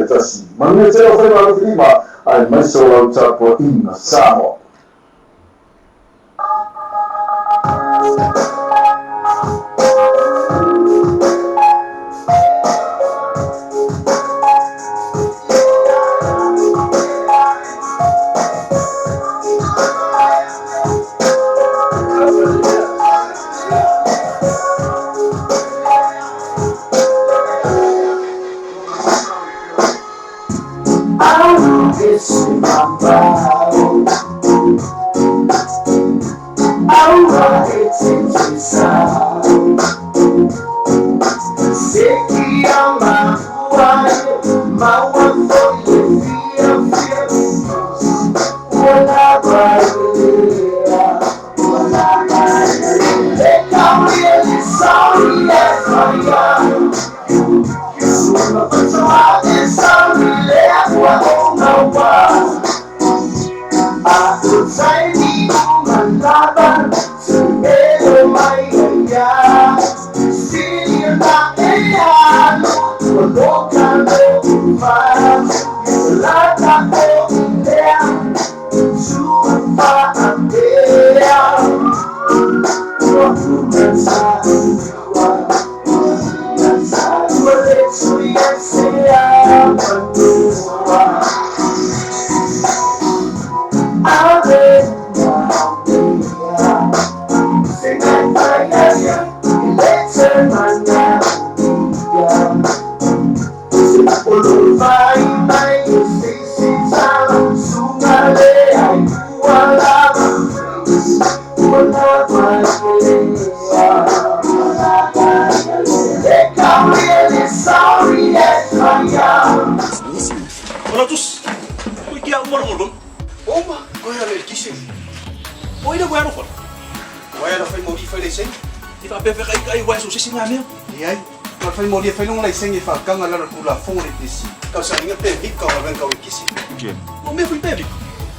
Tasi. Manuia tele o faiva alofi lima, aemaise o lau tapuaiga Samoa.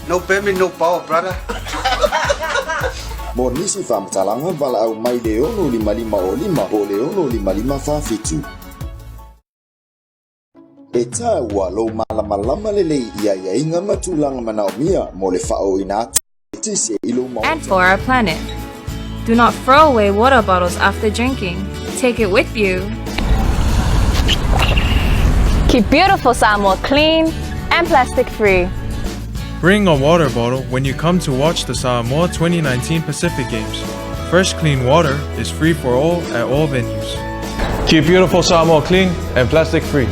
No permit, no power, brother. Mo nisi faamatalaga, valaau mai le 655 o po o le 655 47. E taua lou malamalama lelei i aiaiga ma tulaga manaomia mo le faaooina atu eletise i lou And maota. for our planet. Do not throw away water bottles after drinking. Take it with you. Keep beautiful Samoa clean and plastic free. Bring a water bottle when you come to watch the Samoa 2019 Pacific Games. Fresh, clean water is free for all at all venues. Keep beautiful Samoa clean and plastic free.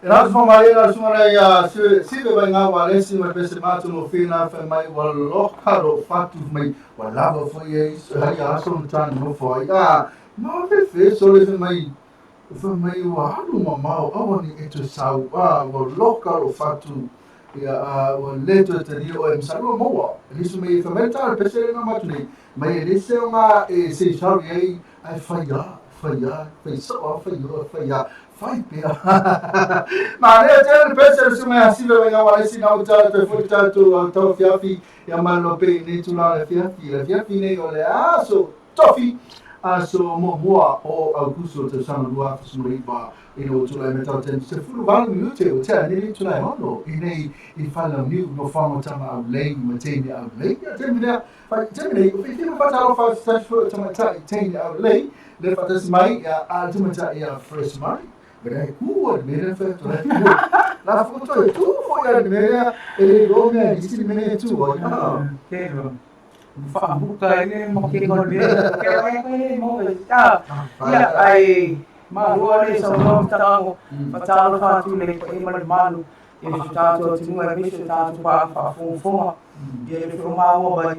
E lato whamaria la sunga ia sive vai ngā wa lesi ma pese matu no whina whai mai wa loka ro whatu mai wa lava whai e hai aso no tana no whai a ma fe fe so le whai mai wa alu mamao awa ni e te sau a wa loka ro whatu ia wa leto e te rio e msalua moa lisu mai whai mai tara pese le na matu nei mai e lese o ngā e se sau i ai whai a whai a whai soa whai oa whai a Fai pea. Manaia tele le pese le susuga ia Sive Vaiga Ualesi na ua tala toe foi le tatou tauafiafi ia malo pe i nei tulaga le afiafi. Le afiafi nei o le aso tofi aso muamua o Aukuso tausaga 2019 ina ua tulai mai tau taimi 18 minute ua tea nei le itula e 6 i nei i Falelauniu nofoaga o Tama Aulei ma Teine Aulei. Ia taimi lea fai taimi nei o fiafia ma faatalofa atu tasi foi o tamaitai Teine Aulei le faatasi mai ia a le tamaitai ia Fresh Murray. Mea e ku ai mea fai atu ai. La foto e tu foi ai mea e le go mea i si mea tu ai. Ke whaamuka i le mo ke ngol me ke ai ko le mo ta ia ai ma lua le sa mo ta o fatalo fa tu le ko e ma le malu ia su tātou atu e me su tātou pa fa fo ia le fo ma o bai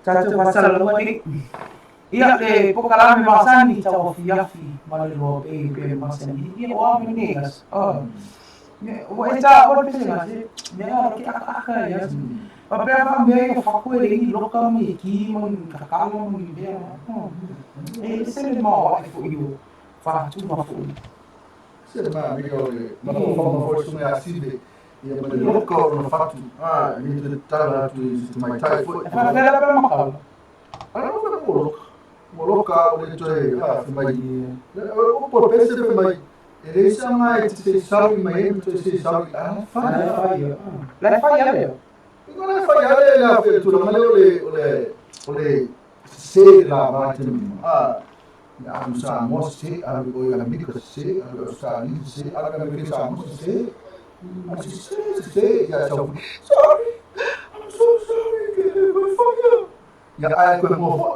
tātou pasala lo ni ia le pokalame masani tau fiafi ma le loa pe pe masani ia o ame ne gas o o e ta o pe se se me a ke aka aka ia pa pe fa me ia fa ko le ni loka mi ki mo ka ka mo ni be e se le mo wa fo io fa tu ma fo Se le ma mi o le ma fo ma fo su me asibe ia ma le loka o no fatu. Ah, ni te tala tu i te mai tai fo. Fa pe la pe ma ka Ala no mo loka. Mo loka o le toe a fe mai. O po pese fe mai. E le sanga e te se sawi mai e te se sawi a fa. La fa ia la fa ia le Ingo le fa ia le la fe tu la male o le o le o le se la va te mi. Ah, ya am sa mo se a o ya mi ko se a o sa ni se a ga me sa mo se. A se se se ya sa. Sorry. I'm so sorry. Ya ai ko mo fo.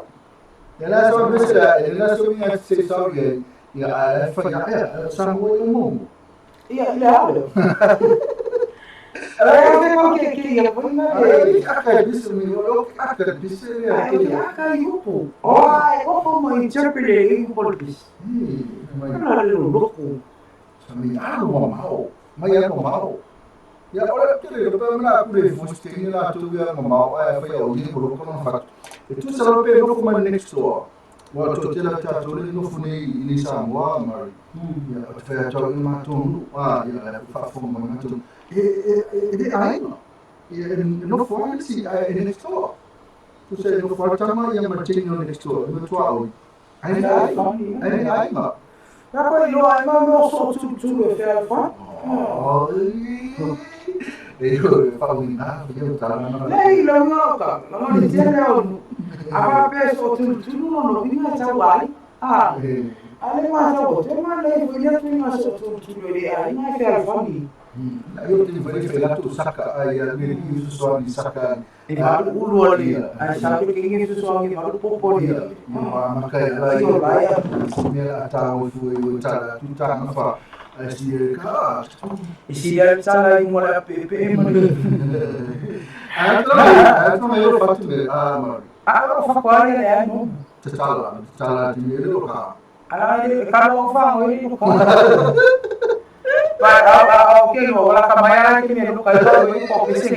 Ya la so me se la la so mi se sorry. Ya a fa ya ya sa mo mo. Ia ia le Ai ko ke ke ia po na Ai aka bisa mi o aka bisa ya. Ai aka yupo. Ai o po mo interpret e yupo bis. Mai La le loko. sa mi alo ma mau. Mai alo mau. Ya ora te le pe mena ku le fo ste ni la tu ya ma mau ai fa ya o ni ko ko no fa. E tu sa lo pe no ko man next door. Wa to te la ta to le no fu ni ni sa mo mari. Ya o te fa to ni ma to nu a ya la fa fo ma ma to. E e e e ai no. E no fo ai si ai next door. Tu se no fo ta ma ya ma te no next door. No to au. Ai ai ai ai ma. La ko ilo ai ma mo so tu tu le fe fa. Oh. E io fa un na, io ta na. Nei lo ngo ka. Lo ngo ni te le o. A fa pe so tu tu no no ni ma ta wai. Ah. Ale ma ta o te ma le fu ia tu ma so tu tu le ai ma fe fa ni. Io ti vorrei fare tu saka ai al mio io so ni saka. E ma ulu ali. Ai sa ke ngi su so ngi ma popo ni. Ma ma kai la Io la ia. mi la ta o fu e ta tu ta ma fa. Ai si ka. E si ia sa la i mo la pe pe ma le. Ah, to ma io fatto me ah ma. A lo fa kwa le ai no. Te tala, tala ti me lo ka. Ala le ka lo fa o i ko. Pa a a o ke lo la ka mai ke me lo ka lo i ko ke se.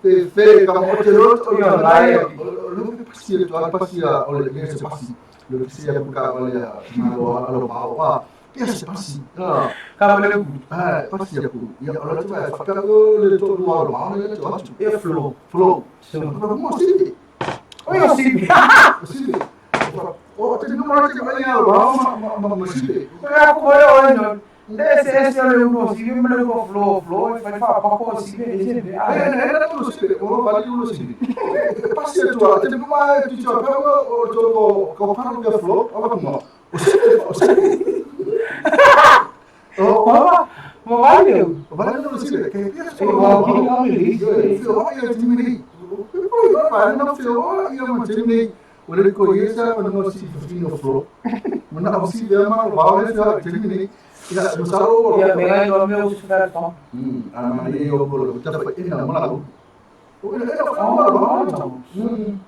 Fe fe ka mo te lo o Io la ia. Lo che passi tu al passi o le se passi. Lo che sia ku ka o le ma lo lo ba wa. Pia se passi. Ah. Ka le Ah, passi ya ku. Ya o lo tu fa ka le to lo lo ma le to tu. e flow. Flow. Mo si. O io si. Si. O te no ma te ba ya lo ma ma ma si. Ka ko le o no. Le se se le uno si me le ko flow flow e fa fa pa ko si me le se. Eh, eh, lo si, o va lo si. Passi tu te ma tu tu pa o to ko pa lo ke flow, o ma. O si, o si. O Ma ma va le. va lo si, che E o ki ka le. Io io ti mi io fa no fio io ma ti mi o le ko yesa o no si fino flow. Ma na si ma va le fio ti mi ya lo sa o Ia me ngai o me o su fa fa. A ma io ko lo ta fa ina mo la o ina ina fa mo la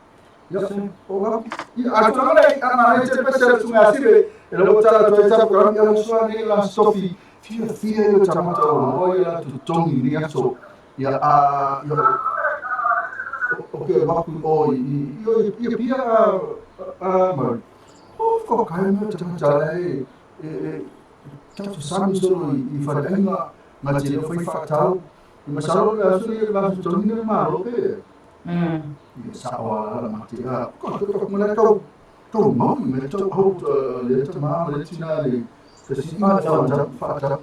Ya o ga i a to na a ma e te pese su nga sibe e lo ta to ta ko ya so ni la sofi fia fia yo ta ma ta o ya tu tongi ni so ya a ya o ke va ku o i yo i pia a ma o ko kai me ta ta le e Tatou sami solo i faleaiga na te le fai faatau. I masalo le aso le va so toni le malo pe. I sa o la ma te a. Ko ko ko mo tau tau mau me tau hau le ta ma le tina le te si ma tau ta fa ta.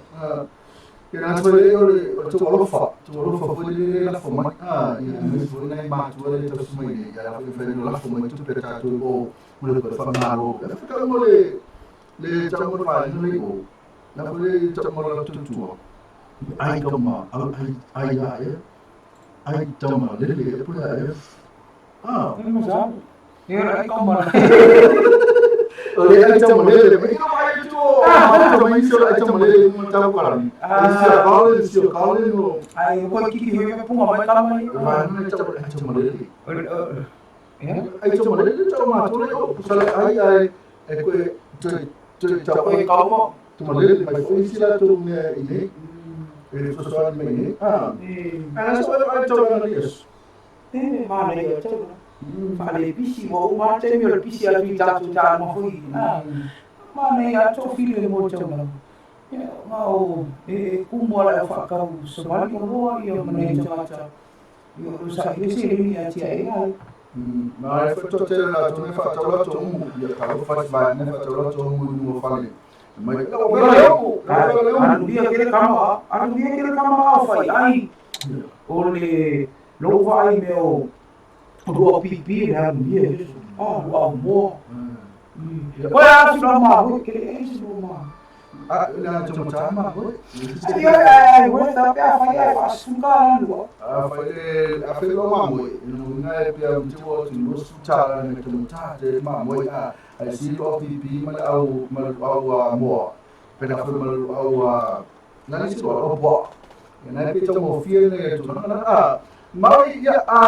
Ia na te le o le tau alofa, tau alofa foi le la fo mai. Ah, ia me foi nei ma tu le tau mai le ia la foi la fo mai tu pe ta tu o mo le fa malo. La fa mo le le tau mo fa le o. La foi le tau mo la tu tu. Ai tama ai ai ai ai tama le le pu le ah Mo sa. Ia ai kama. O le ai tama le le mai ai tu ah tama i so ai tama le mo tau kala ni ai sia kaule sia kaule no Ai ko kiki he punga mai kama ni. va no tama ai tama le le Ia. ai tama le le tama tu le o sala ai ai e ko te te tau Ko kama. tama le le mai foi sila tu me i nei e so so mai nei ah ana so ai tama le yes E ma nei o tau. Fa le pisi mo ma te mi o le pisi a tu ta tu ta mo hui. Ah. Ma nei a to fili le mo tau na. Ia ma o e kumu ala fa kau so mali o roa ia ma nei tangata. Ia o sa i se ni a tia e ai. Ma e fa te la tu ne fa tau la tu mu ia ka fa fa ne fa tau la tu mu mu fa le mai la o le o la le o Anu dia kele kama, anu dia kele kama au fai ai. O le lou vai me o rua pipi le anu dia. Ah, rua mo. Ko ya su na ma ho kele e su ma. Ah la tu mo ta ma ho Ai ai ai, wo ta pe a fai ai fa su ka anu. A fa le a fa lo ma mo no na e pe am tu o tu no su ta la ne tu mo ta te ma mo a ai si lo pipi ma au ma au mo pe na fa ma au na ni si lo o bo na pe tau mo fie ne tu na a ma ia a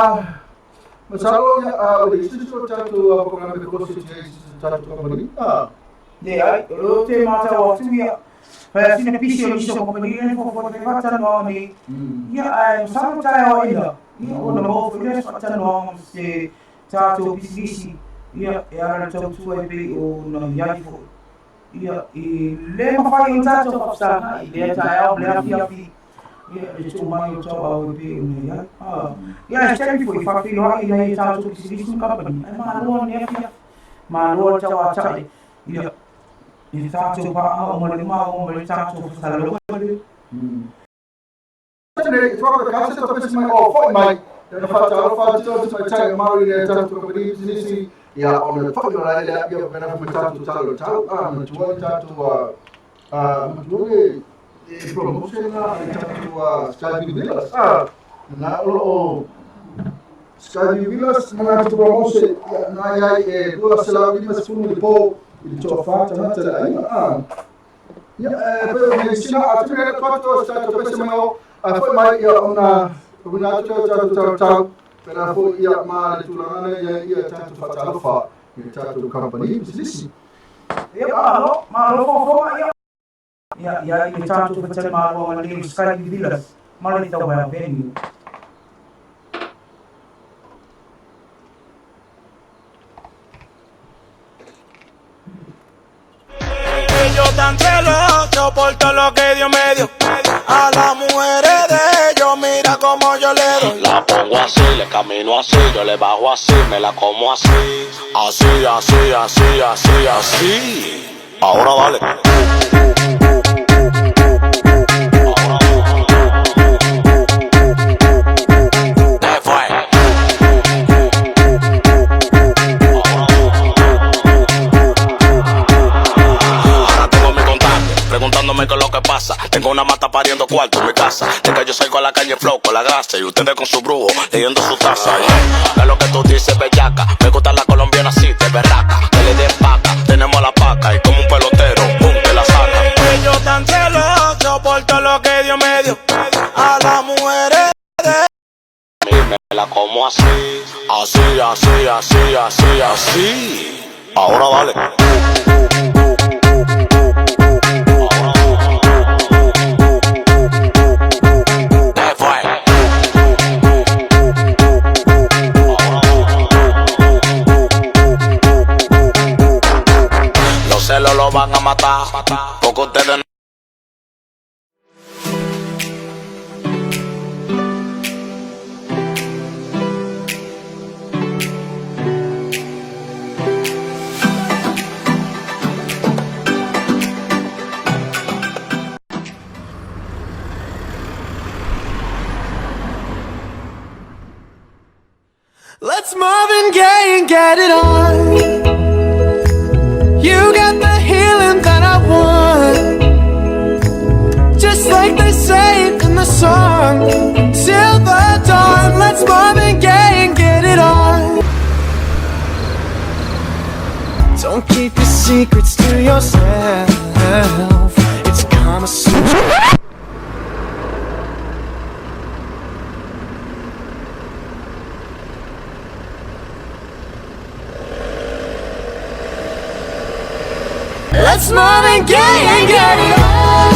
masalo ia a o le si so ta tu a programa ko si ti ta tu company a Ne ai, o te ma ta o tu ia. Fa si ne pisi o iso company ne fo fo te fa ta no ni. Ia ai sa mo ta o ina. Ia o na mo fo le fa ta no se ta tu pisi ia e ara tau tu ai pe o na ia i fo. Ia i le ma fa i ta tu fa sa i le ta au le afi afi. Ia e tu mai o tau au pe o na ia. Ah. Ia e te fo i fa fi no i nei ta tu pisi company. Ai ma lo ne afi. Ma lo tau a tai. Ia i tātou pa o mo le ma o mo le tātou fa lo le. Ne tu ka ka se to pesi mai o foi mai na fa ta fa ti o mai tai ma ri ne ta tu company business ia o na fa la le ia pe na fa ta tu ta lo ta a ma tu ta tu a ma tu le e promotion na ta tu a Sky Villas a na o Sky Villas na tu promotion na ia e dua sela vi mas fu le po il to fa ta na ta ai a ia e pe me sina a tu ne tu to sa to pesi mai o a foi mai ia ona una tu ta tu ta ta pera foi ia ma le tulaga ia ia ta tu fa ta fa ia ta tu company business Ia ma lo fo fo ia. Ia ia i tātou fa ta ma lo le Sky Villas. Ma le tau mai venue. Ellos tan celosos por todo lo que Dios me dio. A las mujeres de ellos, mira como yo le doy. La pongo así, le camino así, yo le bajo así, me la como así. Así, así, así, así, así. Ahora dale. ¿Qué fue? Ahora tengo mi contacto, preguntándome qué es lo que pasa. Tengo una mata pariendo cuarto en mi casa. De que yo salgo a la calle flow con la grasa y ustedes con su brujo leyendo su taza. Yeah. ¿Qué es lo que tú dices, bellaca? Me gusta la colombiana así, de berraca. Que le den paca, tenemos la paca y como un pelotero, pum, te la saca. Ellos tan celosos por todo lo que Dios me dio. A las mujeres de Y me la como así, así, así, así, así, así. Ahora dale. ¿Qué fue? Los celos lo van a matar, porque ustedes no Let's Marvin Gaye and get it on. You got the healing that I want. Just like they say in the song. Till the dawn, let's Marvin Gaye and get it on. Don't keep your secrets to yourself. It's Kama Sutra. Let's Marvin Gaye and get it on.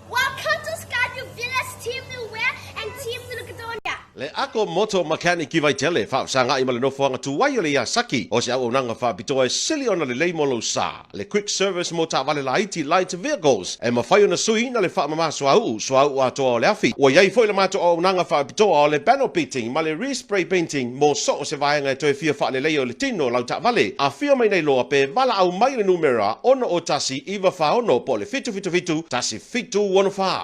Welcome to Skyview Villas Team Nowhere and Team Macedonia. Le Ako Moto Mechanic i Vaitele, faafesagai ma le nofoaga tuai o le Yasaki, o se auaunaga faapitoa e sili ona lelei mo lou sa. Le Quick Service mo taavale laiti, light vehicles, e mafai ona suiina le faamama suauu, suauu atoa o le afi. Ua i ai foi le matou auaunaga faapitoa o le panel beating ma le re-spray painting mo so o se vaega e toe fia faaleleia o le tino o lau taavale. Afio mai nei loa pe valaau mai i le numera 6 01 9 4 6 po o le 777 1 7 6 4.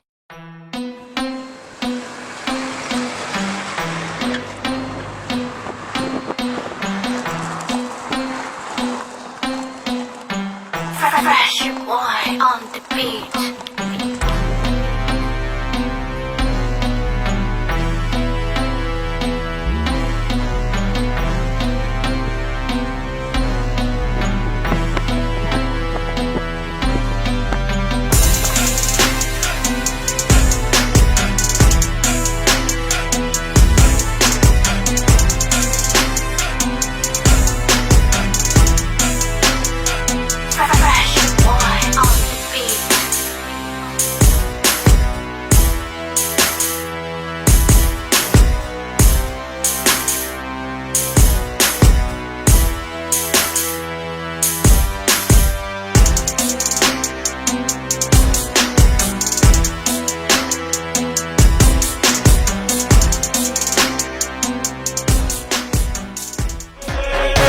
Fresh boy on the beat. Fresh boy on the beat.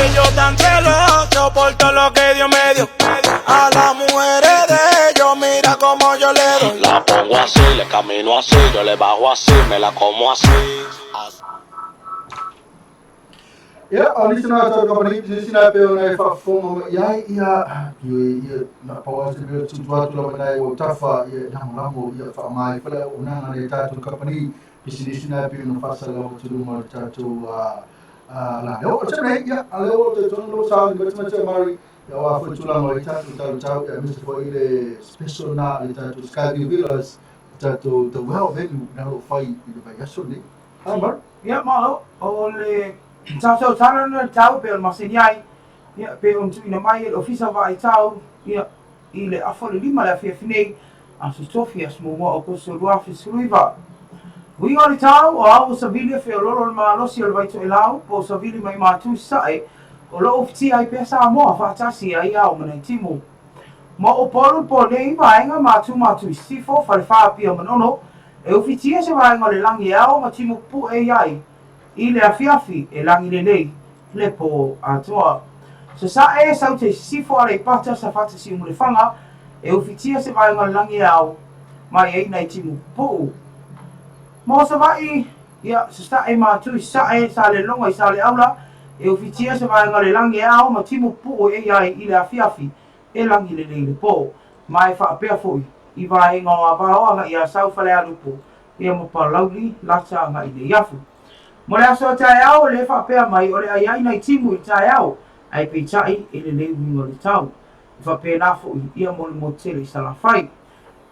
Ellos tan celosos por todo lo que Dios me dio. A las mujeres de ellos, mira cómo yo le doy. La pongo así, le camino así, yo le bajo así, me la como así. Ia, o nisi na tātou kamani, sisi na pe ona e whaafonga mai ai ia, ia, ia, na pau atu pe tutu atu lava nai o tafa, ia, lango lango, ia wha mai whala o nanga le tātou kamani, pisinisi na pe ona whasa lava tu luma le tātou, la leo, o tēnei, ia, a leo o te tonu lo sa, ni matima te mari, ia wā fo tūlanga i tātou tātou tātou, ia misa fo i le special na le tātou Skyview Villas, tātou The Well Venue, na lo whai i le vai aso nei. Ha, Mar? Ia, malo, o le tātou tala na tau pe o le maseni ai, ia, pe o tuuina mai e le Ofisa Vaai Tau, ia, i le afa o le lima le afiafi nei, aso tofi aso muamua o Aokuso 2019. Uiga o le tau, o au o savili e feoloolo le malosi o le Vaitoelau, po o savili mai Matu i Sasae, o lo o ufitia ai pea Samoa faatasi ai ao ma nai timu. Ma o Upolu le po nei, vaega Matu Matu i Sisifo, Falefa Apia Manono, e ufitia se vaega o le lagi e ao ma timu pu'e i ai i le afiafi e lagi lelei le po atoa. Sasae, Saute i Sisifo, Aleipata, Safata Siumu-le-Faga, e ufitia se vaega o le lagi e ao mai ai nai timu pupuu. Mo Savaii, ia, Sasae Matu i Sasae, Salelologa i Saleaula, e ufitia se vaega o le lagi e ao ma timu pupuu e ai i le afiafi e lagi lelei le po. Ma e faapea foi i vaega o Avao agai i Asau Falealupo, ia ma Palauli, Lata agai i Neiafu. Mo le aso a taeao, e le faapea mai o le a i ai nai timu i le taeao, ae peitai e lelei uiga o le tau. E faapena foi ia mo le motu tele i Salafai.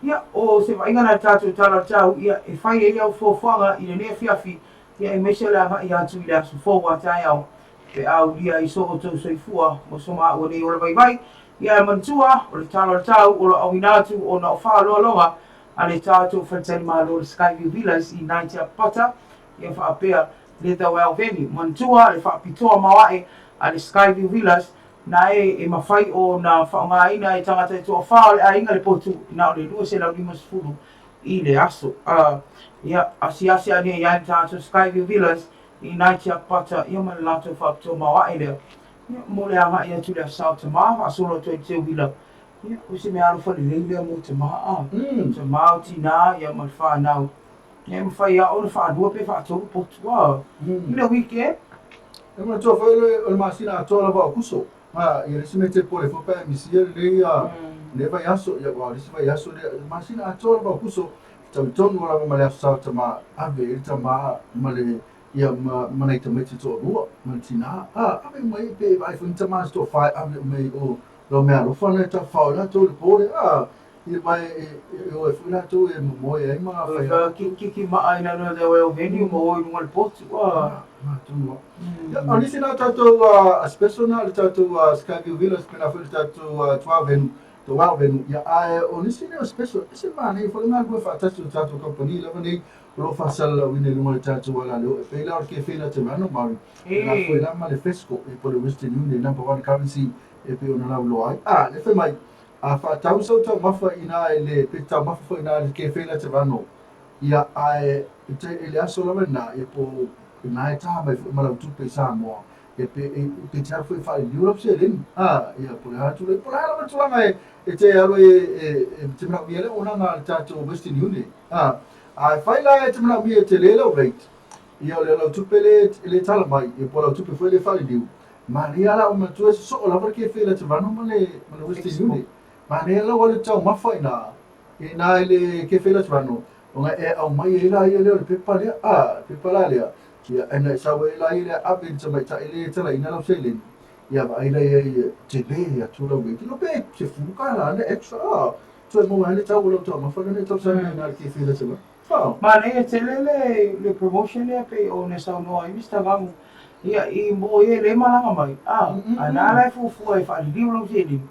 Ia, o se vaaiga na le tatou tala o le tau, ia, e fai ai au fuafuaga i lenei afiafi, ia aemaise o le agai atu i le aso fou a taeao, pe a ulia ai so outou soifua ma so maua nei ola vaivai, ia e manatua, o le tala o le tau o lo auina atu ona o faaaloaloga a le tatou faletalimalo o le Skyview Villas i Night Apata, ia faapea le The Well Venue. Manatua le faapitoa maoae a le Skyview Villas na e e mafai ona faaaogaina e tagata e toafa o le aiga le potu na o le 250 i le aso. A, ia, asiasi ane i ai le tatou Skyview Villas i Night Apata, ia ma le latou faapitoa maoae lea. Ia, mo le agai atu i le Aso Tama, faasolo atu ai i te uila. Ia, o se mea alofa lelei lea mo tama, a. Tama o tinā, ia ma le whānau. E mafai lava ona faalua pe faatolu potu a i le weekend. E manatua foi o le masina atoa lava o Akuso. A, ia le isi mea e te popole foi pe a e misia lenei lenei vaiaso, ia aua o le isi vaiaso lea, masina atoa lava o Akuso, talitonu lava ma le Aso Sa o tama ave ai le tama ma le ia ma ma nai tamaiti toalua ma le tinā, a, ave uma ai pe e vaai foi ni tama se toafa e ave uma ai o lau meaalofa lena e tafafao ai latou i le po lea, a, ia aua e e o ai foi latou e momoe ai ma fai ai. Kiki maa i lalo o le venue ma o i luga o le potu. Tonu lava. O nisi na tatou special na le tatou Skyview Villas pena foi le tatou Tuau Venue, Tuau Venue. Ia ae o nisi lea o special, e se manaia foi le galulue faatasi o le tatou kamupani lava nei o lo o faasalalauina i luga o le tatou alaleo e pei la o le Kefe Laterano Maori, pena foi la ma le Fesco e po o le Western Union number one currency e pei ona lauiloa ai. A, le fai mai, a faatau sau taumafa i ina i le, pe taumafa foi i ina i le Kefe Laterano, Ia, ae i le aso lava lena, ia po o na e tā mai foi ma lau tupe i Samoa, ia pe, e, pe te alu foi e faaliliu lau seleni, a, ia, po o le a tulaga, po o le a lava le tulaga e, e te alu ai e, e, e te manaomia ai le auaunaga a le tatou Western Union, a, a e fai la e te manaomia e tele lau rate, ia o le lau tupe le, le tala mai, ia po o lau tupe foi le faaliliu, manaia la o matua e sosoo lava le kefe i le Toronto ma le, ma le Western Union. Manaia lau alu taumafa i na, Inā i le kefe la Toronto, ona e aumai ai la ia lea o le pepa lea, a, pepa la lea, ia, ana e sau ai la ia lea ave i le tamaitai lea e talaina lau seleni, ia vaai la i ai e tele atu lau rate, ilo pe $10 ane extra, a, toe maua ai le tau o lau taumafa lea na e tausaga ai i ina i le kefe la Toronto. A. Manaia tele le le promotion lea pei ona saunoa ai Mister Vamu, ia i mo e le malaga mai, a, a na la e fuafua e faaliliu lau seleni,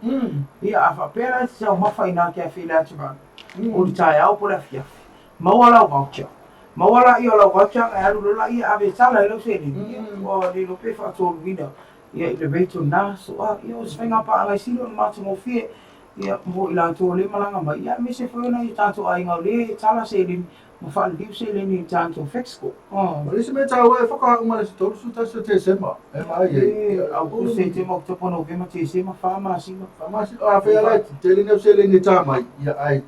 ia a faapea la e te taumafa i na cafe le Ativan, o le taeao po o le afiafi, maua lau voucher, maua laia o lau voucher ona e alu loa laia e ave e tala ai lau seleni, ia ua le iloa pe faatoluina ia i le rate o na aso, a, ia o se faiga paaga e sili ona matagofie, ia mo i latou o lea e malaga mai, ia aemaise foi o nai o tatou aiga o lea e tala seleni ma faaliliu seleni i le tatou Fexco. O le isi mea taua e whakaauma le 31 o Tesema, e vaai ai. E, Aukuso, Setema, Oketopa, Novema, Tesema, wha masina. Wha masina, a whea lai, tele nei o seleni e tā mai, ia ai,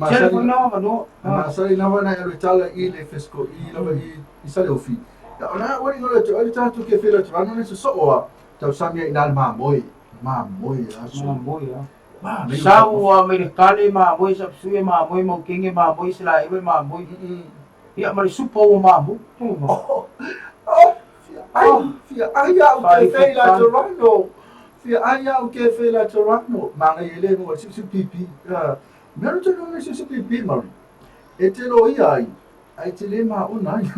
Tele foi nā avanoa. Masani lava na e alu e tala i le Fesco, i lava i, i Saleofi. Ia, o nā wari ngolo te, o le tātou ke whela te rano nei se soo a, tau sami ai nā le māmoe, māmoe a so. Māmoe a. Sau a mai le kale mamoe sapsui mamoe maukenge mamoe selaewe mamoe. Ia ma le supa ua mamoe. Oh, fia ai, fia ai au ke fei la Toronto. Fia ai au ke fei la Toronto. Manaia e le mo sip sip pipi. Mea no te no sip sip pipi mari. E te lo ia ai. Ai te le ma ona ai.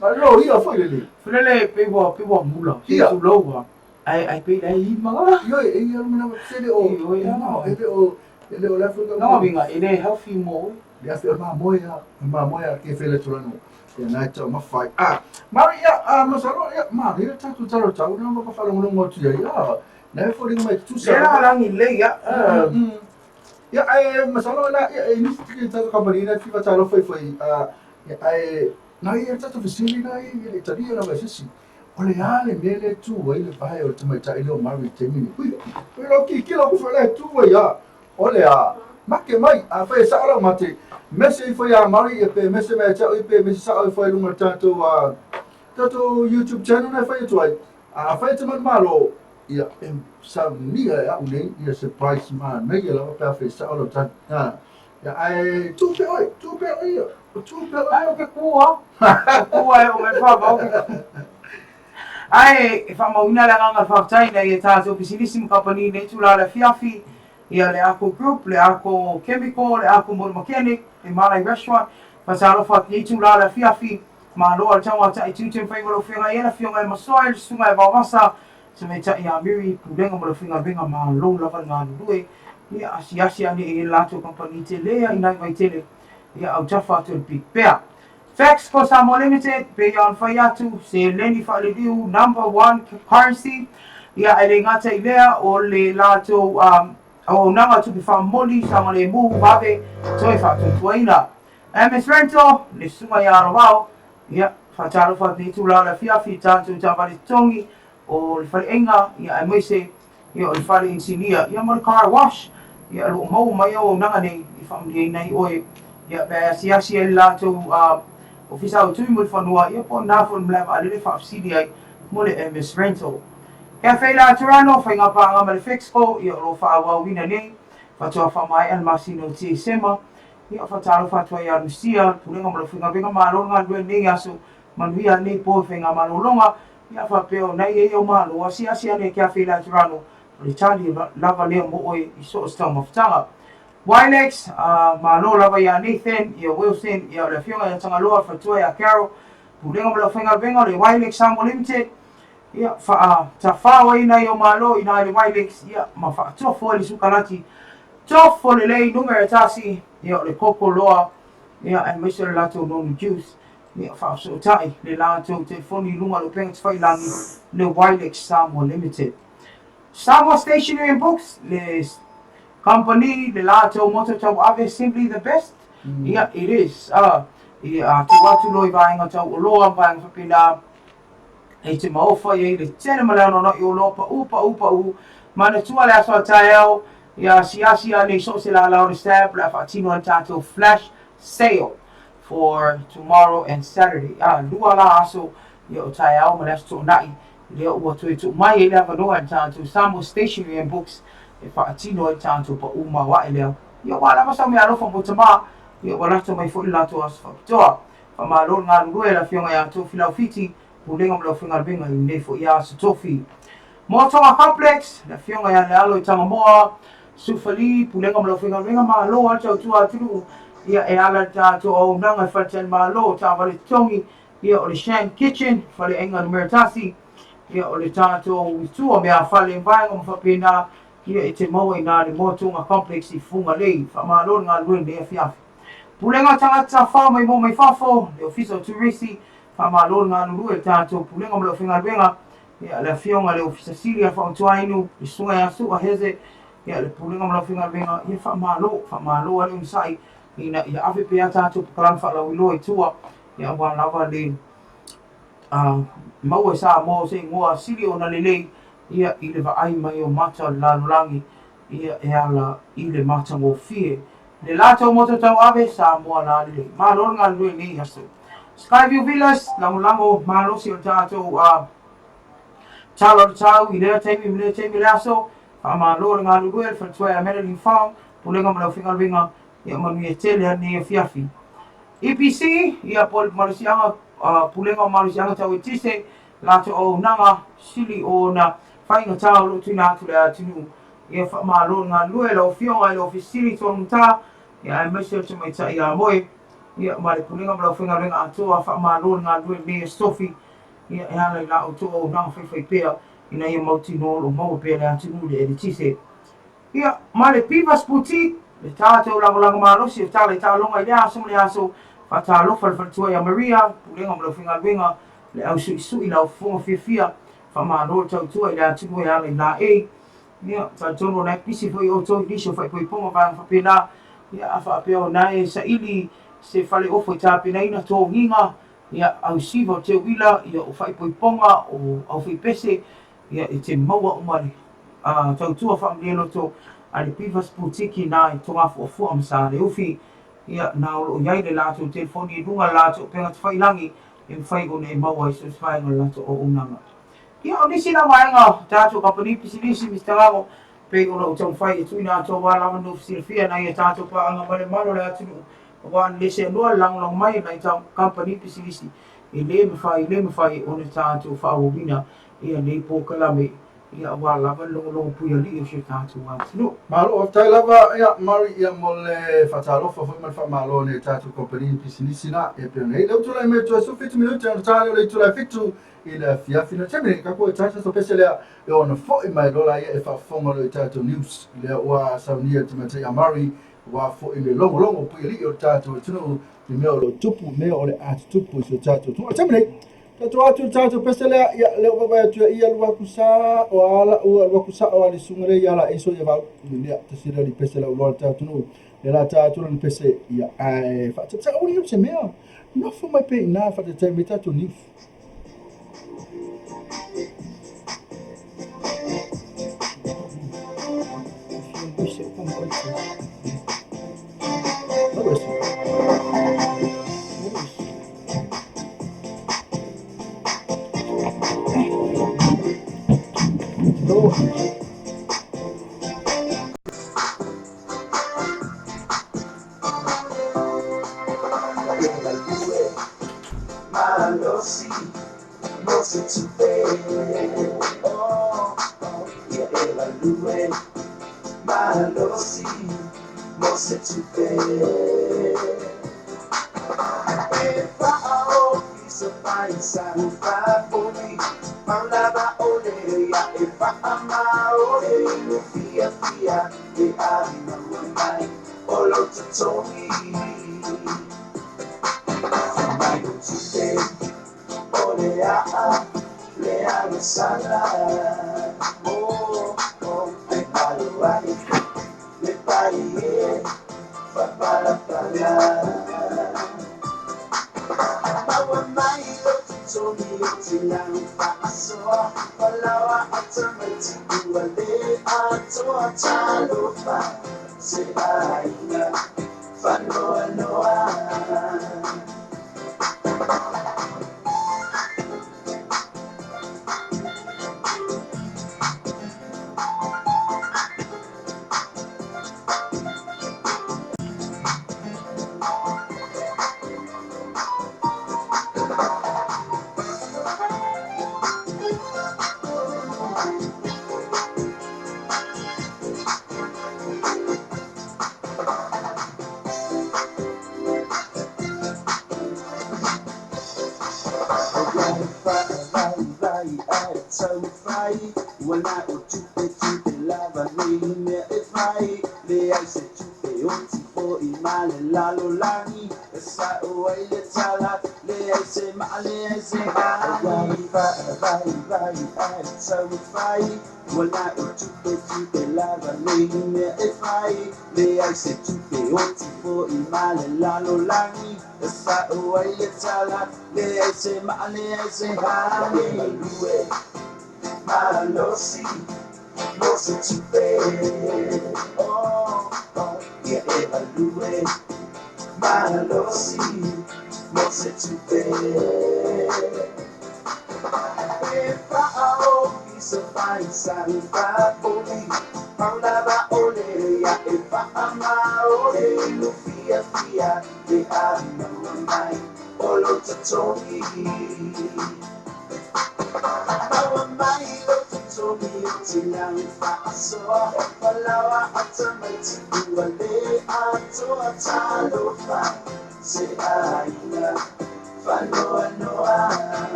Ma lo ia foi le le. Fulele pe ua pe ua mula. Ia. Tulou Ai ai pei lai i manga. Ioe, e ia mana se le o. Ioe, no, e le o e le o la fuga. No vinga e le healthy mo. Le afi o mamoe a, mamoe a ke fele tulano. Ia nai tau mawhai. Ah, Mari ia, ah, masalo ia, ma, ia tatu taro tau, na maka whalongolongo atu ia, ia. Nei fo ringa mai tusa. Le la langi le ia. Ia, ai, masalo la, ia, e nisi tiki tatu kamari, na fifa talo foi foi, ah, ia, ai, na ia tatu fisili na ia, ia, talia na vai sisi. O le a le mea lea e tu ai le vae o le tamaitai lea o Mary i le taimi lenei? Ui, ui lau kikilo aku foi lea e tu ai a. O le a, make mai, afai e sao lau mate, mese ifo iā Mary ia pe mese mai ia te au ia pe mese sao ifo ai i luga o le tatou, a, tatou YouTube channel na e fai atu ai. Afai e te manumalo, ia, e saunia e au nei ia se price manaia lava pe afai e sao lau tali. A, ia, ae tu pea oe, tu pea oe ia. Ai o ke kua. O kua e o me wha o ke kua. Ai, e whaamauina le agaga whafetai nei e tātou pisinisi ma kapani nei tū la le afiafi, ia le Ako Group, le Ako Chemical, le Ako Motor Mechanic, le Malai Restaurant, whatalofa ki nei tū la le afiafi, malo a le tauātaʻi tiute ma faiva o lau feagai ai le afioga e Masoa le susuga e Vaovasa, se tamaitai ia Miri, Pulega ma lau faigaluega malo lava le galulue, ia asiasi ane i ai le latou kamupani tele a i nai Vaitele, ia autafa atu e le Big Bear. Facts for Samoa Limited, pei ona fai atu, seleni faaliliu number one currency, ia e le gata i lea o le latou auaunaga tupe faamomoli, saogalemu, vave, toe faatuatuaina. MS Rental, le susuga ia Alovao, ia faatalofa atu nei itula o le afiafi i tatou taavale totogi o le faleaiga, ia aemaise ia o le fale inisinia, ia ma le car wash, ia o lo o maua mai auaunaga nei e faamanuiaina ai oe. Ia, pe a e asiasi ai i le latou ofisa autui mo le fanua, ia po o na foi le malae vaalele e faafesili ai mo le MS Rental. Cafe La Turano, faiga paaga ma le Fexco, ia o lo o faaauauina nei, faatoa faamaea le masina o Tesema. Ia, faatalofa atu ai ia Lucia, le Pulega ma le Aufaigaluega Malo le galulue i lenei aso, manuia lenei po i faigamalologa. Ia, faapea o na e i ai au malo, asiasi ane i Cafe La Turano, o le tali lava lea mo oe i so o se taumafataga. Wilex, Malo lava ia Nathan, ia Wilson, ia o le afioga ia Tagaloa, le faletua ia Carol, Pulega ma le aufaigaluega o le Wilex Samoa Limited, ia faatafao ai nai o malo i na i le Wilex, ia ma faatofo ai le sukalati tofo lelei numera 1, ia o le koko loa, ia aemaise o le latou nonu juice, ia faafesootai le latou telefoni i luga o le upega tafailagi le Wilex Samoa Limited. Samoa Stationery and Books, le Company, le latou moto tauave simply the best, ia it is ia tuu atu loa i vaega tau oloa ma vaega faapena e te maofa i ai le tele ma le anoanoai o oloa pau pau pau manatua le aso a taeao ia asiasi ane i so o se lala o le SAB o le a faatino ai le tatou flash sale for tomorrow and Saturday lua la aso ia o taeao ma le aso toonai Lea ua toe tuu mai ai le avanoa i le tatou Samoa Stationery and Books e faatino ai le tatou pau maoae lea. Ia ua lava sau meaalofa mo tama, ia ua lata mai foi le latou aso faapitoa. Faamalo le galulue i le Afioga ia Tofi Laufiti, Pulega ma le Aufaigaluega i lenei foi aso Tofi. Motoga Complex, le Afioga ia Lealo i Tagamoa, Sufali, Pulega ma le Aufaigaluega, malo lava le tautua atunuu, ia e ala i le tatou auaunaga i faletalimalo, taavale totogi, Ia o le Shan Kitchen, faleaiga numera 1, ia o le tatou itu o meafale vaega ma faapena, ia e te maua i ina le Motuga Complex i Fugalei. Faamalo le galulue i lenei afiafi. Pulega o Tagata Tafafao Maimoa Mai Fafo, le Ofisa o Turisi, faamalo le galulue i le tatou Pulega ma le Aufaigaluega, ia le Afioga i le Ofisa Sili a Faamantuainu, le Susuga ia Su'a Heze, ia le Pulega ma le Aufaigaluega, ia faamalo, faamalo lava le onosai ina ia ave pea tatou polokalame faalauiloa i tua Ia aua lava le maua e Samoa o se igoa sili ona lelei ia i le vaai mai o mata o le lalolagi ia e ala i le matagofie le latou moto tauave Samoa lalelei. Malo le galulue i lenei aso. Skyview Villas, lagolago malosi o le tatou tala o le tau i lea taimi ma lea taimi o le aso. Faamalo le galulue le faletua ia Madeline Fong, Pulega ma le Aufaigaluega, ia manuia tele lenei afiafi. EPC, ia po o le malosiaga, Pulega o Malosiaga Tau Eletise, latou auaunaga sili ona faigata o lo o tuuina atu i le atunuu. Ia faamalo le galulue lau Afioga i le Ofisa Sili Tologata, ia aemaise o le Tamaitai ia Moe, ia ma le Pulega ma le Aufaigaluega atoa, faamalo le galulue lenei aso Tofi, ia e ala i la outou auaunaga faifaipea ina ia mautinoa o lo o maua pea e le atunuu le eletise. Ia, ma le Pivas Boutique, le tatou lagolago malosi o tala i taaloga i lea aso ma lea aso, faatalofa le faletua ia Maria, Pulega ma le Aufaigaluega, le au suisui lau fofoga fiafia, faamalo le tautua i le atunuu e ala i laei. Ia, talitonu o na e pisi foi outou i nisi o faaipoipoga vaega faapena, ia, a faapea o na e saili se faleofo e tapenaina togiga, ia, au siva o teuila, ia, o faaipoipoga, o aufaipese, Ia, e te maua uma le tautua faamalie-loto a le Pivas Boutique na i Togafuafua ma Saleufi. Ia, na o lo o i ai le latou telefoni i luga o le latou upega tafailagi e mafai ona e maua ai so o se vaega o le latou auaunaga. Ia, o nisi na vaega o tatou kamupani pisinisi, Mister Lago, pei ona ou taumafai e tuuina atu aua lava no silafia nai a tatou paaga ma le malu o le atunuu, aua na le seanoa le lagolago mai a nai kamupani pisinisi e le mafai, le mafai ona tatou faaauauina ia nei polokalame ia aua lava le logologo puialii o si o tatou atunuu. Malo, faafetai lava ia Murray ia mo le faatalofa foi ma le faamalo nei tatou kamupani pisinisi na e pei ona i ai. Lea ua tulai mai toe 17 minute ona ta lea o le itula e 7 i le afiafi na taimi nei ka ko tatou pese lea e ona foi mai lola ia e faafofoga loa i tatou news lea ua saunia le tamaitai a Murray aua foi le logologo puialii o le tatou atunuu i mea o lo o tupu, mea o le a tutupu i si o tatou atunuu. O le taimi nei, tatou atu i le tatou pese lea, ia, lea ua vaavaai atu ia alu atu sa o ala ua alu atu sao a le susuga lea ia ala eso ia vau. Ia, tasi lea o pese lau loa le tatou atunuu. Lea la ta atu lana pese, ia, ae faataitai aua ne i se mea. Nofo mai pea i ina e faataitai mai tatou news.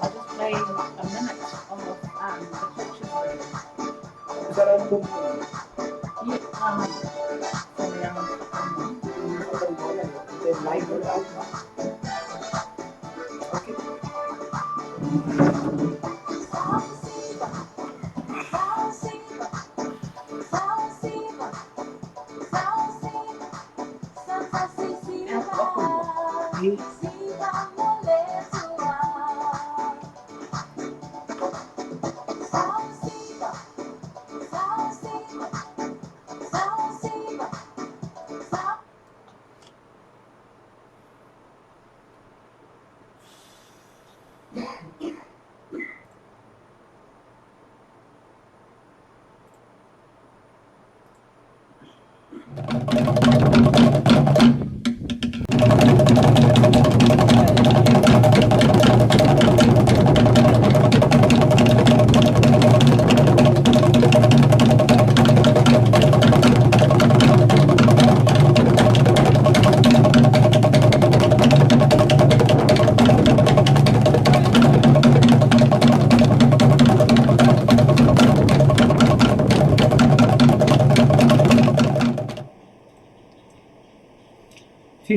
I'll just play a minute of the coach's video. Is that on the Yeah, from The live out now? Okay.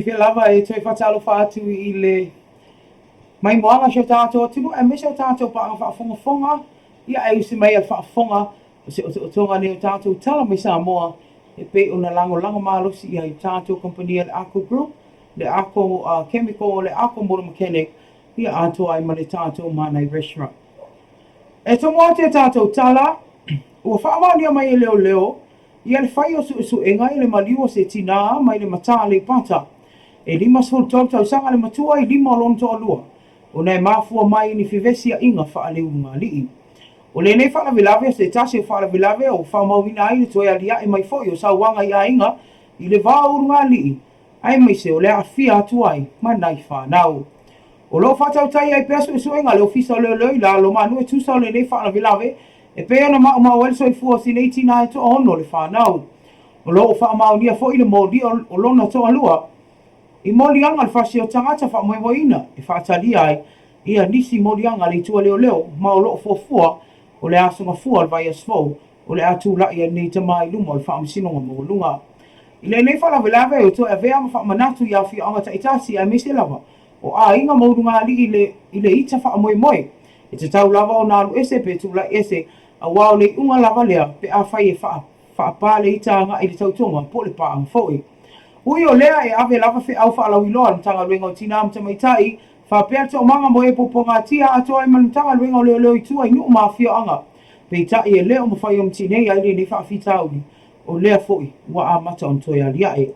fiafia lava e toe faatalofa atu i le maimoaga o si o tatou atunuu aemaise o tatou paaga faafogafoga, ia ae usi mai a le faafofoga o se otootoga nei o tatou tala mai Samoa e pei ona lagolago malosi i ai tatou kamupani a le Arco Group, le Arco Chemical, le Arco Motor Mechanic, ia atoa ai ma le tatou Manai Restaurant. E tomo atu i a tatou tala, ua faamaonia mai e leoleo ia le fai o suesuega i le maliu o se tinā mai le matā Aleipata. E 53 tausaga le matua i lima o lona toalua, ona e mafua mai i ni fevesiaiga faaleulugalii. O lenei faalavelave o se tasi o faalavelave ua faamauina ai le toe aliae mai foi o sauaga i aiga i le va o ulugalii, aemaise o le aafia atu ai ma nai fanau. O lo o faatautai ai pea suesuega a le Ofisa o Leoleo i Lalomanu e tusa o lenei faalavelave e pei ona maumau ai le soifua o si nei tinā e toaono le fanau. O lo o faamaonia foi le molia o lona toalua i moliaga o le fasi o tagata faamoemoeina e faatalia ai ia nisi moliaga a le itu a leoleo ma o lo o fuafua o le aso Gafua o le vaiaso fou o le a tulai ai lenei tama i luma o le Faamasinoga Maualuga. I lenei faalavelave ua toe avea ma faamanatu i afioaga taitasi aemaise lava o aiga ma ulugalii i le i le ita faamoemoe. E tatau lava ona alu ese pe tulai ese aua o le iuga lava lea pe afai e faa faapa le ita agai i le tautoga po o le paaga foi. Ui o lea e ave lava feau faalauiloa a le Matagaluega o Tinā ma Tamaitai faapea le Toomaga mo e Puapuagatia atoa ai ma le Matagaluega o Leoleo i tua i nuu ma afioaga. Peitai e le o mafai ona tinei ai lenei faafitauli, o lea foi ua amata ona toe aliae.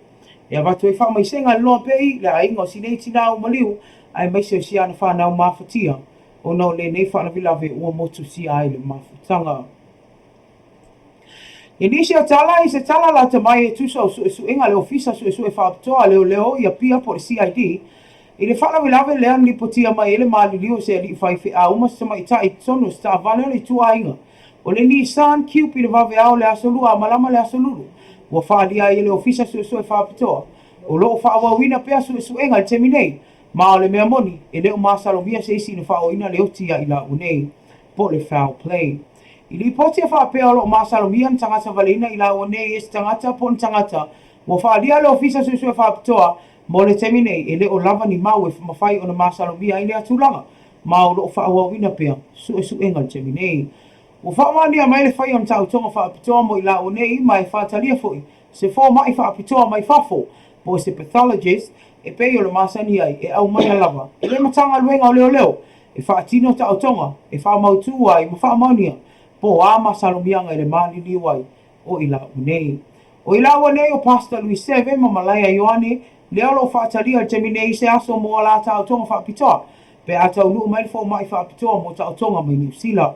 E avatu ai faamaisega e le Loa Pei, le aiga o si nei tinā ua maliu, aemaise o si ana fanau mafatia ona o lenei faalavelave ua motusia ai le mafutaga. I nisi o tala, i se tala lata mai e tusa o suesuega a le Ofisa Suesue Faapitoa a Leoleo i Apia po o le CID, i le faalavelave lea na lipotia mai ai le maliliu o se alii faifeau ma se tamaitai i totonu o se taavale o le ituaiga o le Nissan Cube i le vaveao o le Aso Lua a malama le Aso Lulu ua faaalia ai e le Ofisa Suesue Faapitoa o lo o faaauauina pea suesuega i le taimi nei ma o le mea moni e le o masalomia se isi na faaoina le oti ia i laua nei po o le foul play. I lipoti e faapea o lo o masalomia na tagata valeina i laua nei e se tagata po o ni tagata ua faaalia le Ofisa Suesue Faapitoa mo le taimi nei e le o lava ni mau e mafai ona masalomia ai lea tulaga ma o lo o faaauauina pea suesuega i le taimi nei. Ua faamaonia mai le fai o ni taotoga faapitoa mo i laua nei ma e faatalia foi se fomai faapitoa mai fafo po o se pathologist e pei o le masani ai e aumaia lava e le Matagaluega o Leoleo e faatino taotoga e faamautu ai ma faamaonia po o a masalomiaga i le maliliu ai o i laua nei. O i laua nei o Pastor Luis Seve ma Malaia Ioane lea o lo o faatalia i le taimi nei i se aso mo a la taotoga faapitoa pe a taunuu mai le fomai faapitoa mo taotoga mai Niu Sila.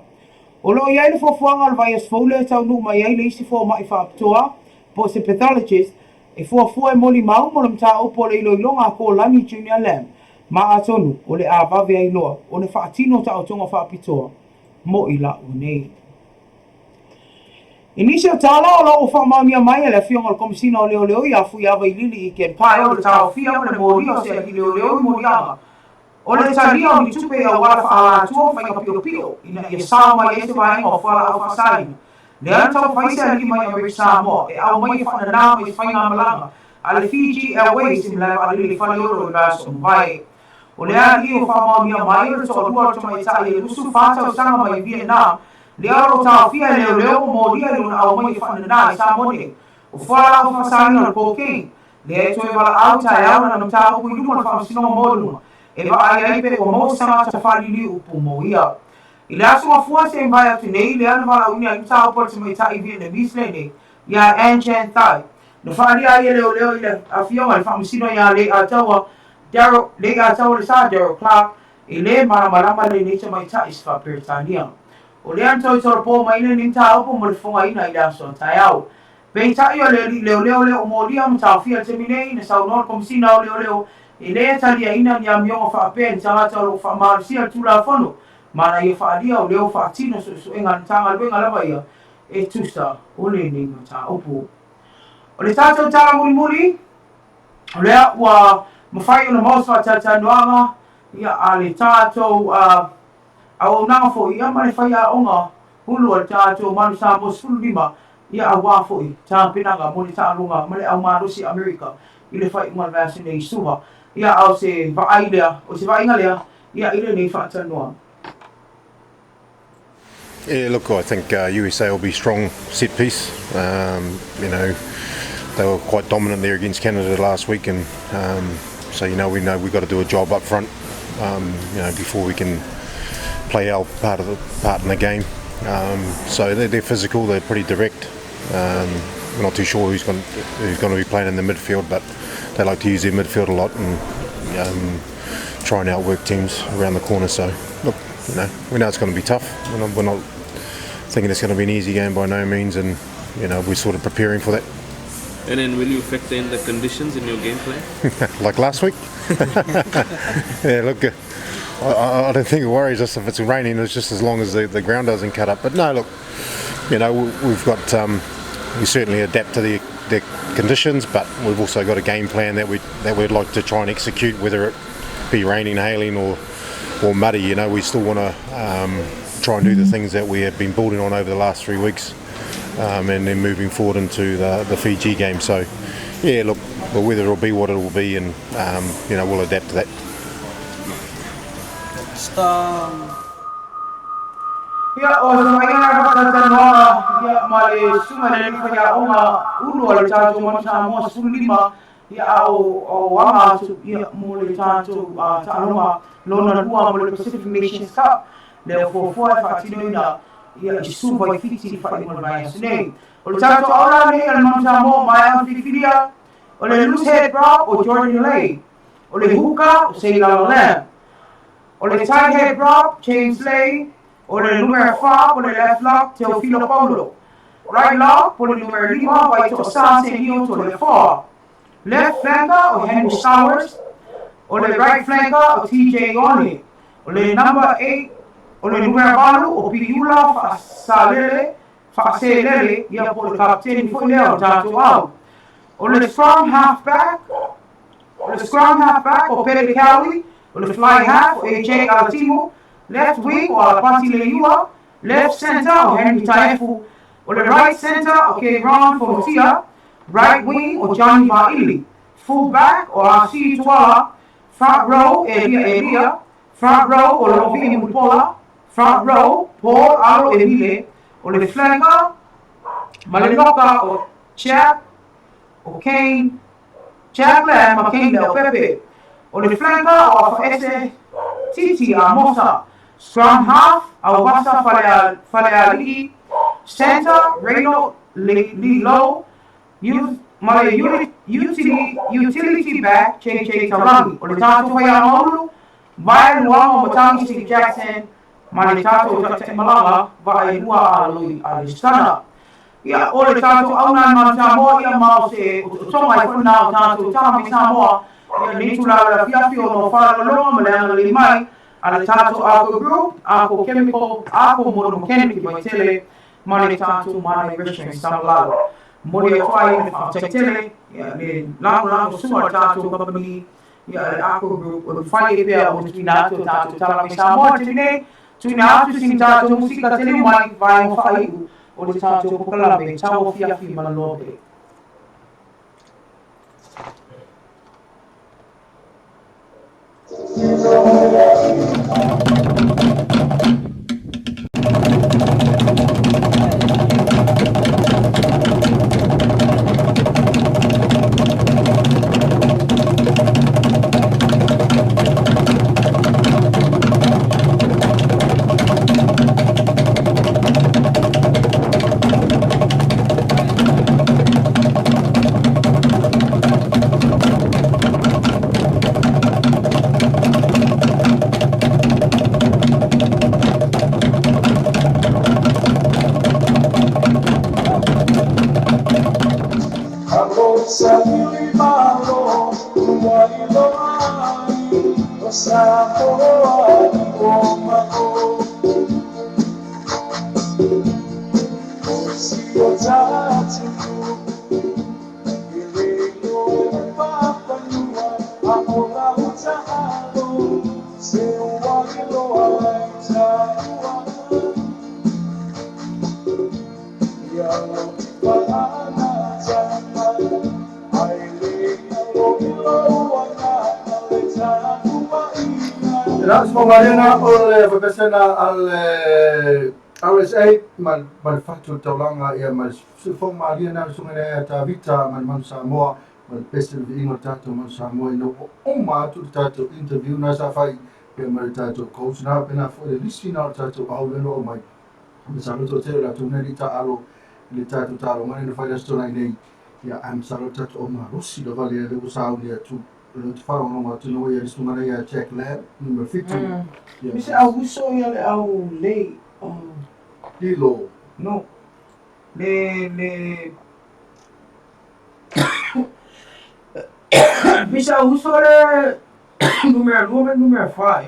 O lo o i ai le fuafuaga o le vaiaso fou lea e taunuu mai ai le isi fomai faapitoa po o se pathologist e fuafua e molimau mo le mataupu o le iloiloga a Kōlani Junior Lam ma atonu o le a vave ai loa ona faatino taotoga faapitoa mo i laua nei. I nisi o tala o lo o ua faamaonia mai e le Afioga o le Komesina o Leoleo ia Fuiava Ilili i Ken Pae o le taofia ma le molia o se alii leoleo i moliaga o le talia o ni tupe i auala faaalatua ma faiga piopio ina ia sao mai ai se vaega o fualaau faasaina lea na taumafai se alii mai Amerika Samoa e aumai e faananā mai se faigamalaga a le Fiji Airways i malae vaalele i Faleolo i le vaiaso ua mavae. O lea alii ua faamaonia mai o le toalua o le tamaitai e 24 tausaga mai Vietnam lea o lo o taofia e leoleo ma molia i lona aumai e faananā i Samoa nei. O fualaau faasaina o le cocaine lea e toe valaau i taeao lana mataupu i luma o le Faamasinoga Maualuga e vaai ai pe ua maua se tagata faaliliu upu mo ia. I le aso Gafua se i mavae atu nei lea na valaauina ai mataupu a le tamaitai Vietnamese lenei iā An Chan Thai na faaalia ai e leoleo i le afioga i le Faamasino iā Leiataua Darryl Leiataua Lesa Darryl Clark e lē malamalama lenei tamaitai i se Faa-Peretania. O lea na toe tolopo mai lenei mataupu mo le fofogaina i le aso a taeao. Peitai o le alii leoleo lea ua molia ma taofia i le taimi nei, na saunoa le Komesina o Leoleo e lē taliaina ni amioga faapea i ni tagata o lo o faamalosia le Tulafono ma na ia faaalia o lea ua faatino suesuega a le Matagaluega lava ia e tusa o lenei mataupu. O le tatou tala mulimuli, o lea ua mafai ona maua se faatalatalanoaga ia a le tatou auaunaga foi ia ma le faiaoga hulu a le tatou Manu Samoa 15 ia aua foi tapenaga mo le taaloga ma le au malosi Amerika i le faaiuga o le vaiaso nei i Suva. Ia, a o se vaai lea, o se vaaiga lea, ia, i lenei faatalanoaga. Yeah, look, I think USA will be strong set piece. You know, they were quite dominant there against Canada last week, and so you know we know we've got to do a job up front. You know, before we can play our part of the part in the game. So they're physical, they're pretty direct. We're not too sure who's going who's going to be playing in the midfield, but they like to use their midfield a lot and try and outwork teams around the corner. So look, you know, we know it's going to be tough. We're not thinking it's going to be an easy game by no means, and you know we're sort of preparing for that. And then will you factor in the conditions in your game plan? Like last week? Yeah, look, I don't think it worries us if it's raining. It's just as long as the ground doesn't cut up. But no, look, you know, we've got we certainly adapt to the conditions, but we've also got a game plan that we'd like to try and execute, whether it be raining, hailing, or muddy. You know, we still want to try and do the things that we have been building on over the last 3 weeks, and then moving forward into the Fiji game. So, yeah, look, the weather will be what it will be, and we'll adapt to that. Stop. Ia, o se vaaiga lena faatalanoaga, ia, ma le susuga i le alii faiaoga ulu a le tatou Manu Samoa 15, ia, a o aga atu, ia, mo le tatou taaloga lona lua mo le Pacific Nations Cup lea fuafua e faatinoina, ia, i Suva i Fiti i faaiuga o le vaiaso nei. O le tatou aola nei a le Manu Samoa maea filifilia, o le loose head prop o Jordan Lay, o le hooker o Seilala Lam, o le tight head prop James Lay, o le numera 4 o le left lock Teofilo Paulo, right lock o le numera 5 Vaito Sa Senio to le 4, left flanker o Henry Sowers, o le right flanker o TJ One, o le number 8, o le numera 8 o Piula Faasalele Faaselele, ia, po le kapiteni foi lea o tatou au. O le scrum half back, o le scrum half back o Pele Cowley, o le fly half o AJ Alatimo, left wing o Alapati Leiua, left center o Henry Taefu, o le right center o Keiron Fotia, right wing o Johnny Ma'ili, full back o Asi Tuala, front row Elia Elia, front row o Lovi Mulipola, front row Paul Alo Emile, o le flanker ma le loka o Chap o Kane Jack Lam ma Kane Leo Pepe, o le flanker o Afaese Titi Amosa, scrum half Auasa Faleali'i, center Reno Lilo, youth ma le utility back JJ Tarangi. O le tatou faiaoga ulu vai Luaga Matagi Steve Jackson ma le tatou taitaimalaga Vaaelua Aloi Alistana. Ia, o le tatou auna ma Samoa, ia, ma o se otootoga ai foi na o tatou tama mai Samoa, ia, nei tulaga lafiafi ona o faalaloga ma le agalelei mai a le tatou Arco Group, Arco Chemical, Arco Motor Mechanic i Vaitele ma le tatou Mana Restaurant i Samalalo. Momoli atu ai le faafetai tele, ia, le lagolago sua a le tatou kamupani, ia, le Arco Group, o le mafai ai pea o tuuina atu o tatou tala mai Samoa tele nei, tuuina atu sina tatou musika tele mai vaega faaiu o le tatou polokalame tauafiafi malaloa pe. La sfogariana o le faapesena a le RSA ma ma le fatu o le taulaga ia ma le siufogomalie lena le susuga i le Aia Tavita ma le Manu Samoa ma le pese o le viiga o le tatou Manu Samoa ina ua uma atu le tatou interview na sa fai ia ma le tatou coach na faapena foi le lisi na o le tatou au lea na aumai. Masalo le toatele o latou na e le i taaalo i le tatou taaloga lea na fai i le Aso Toonai nei. Ia ae masalo le tatou au malosi lava lea lea ua sauni atu o lea ou te faalogologo atu ina ua i ai le susuga lea ia Jack Lam numera 7. Ia Mi se au uso ia le au lei Lilo. No. Le le Mi se au uso le numera 2 ma le numera 4.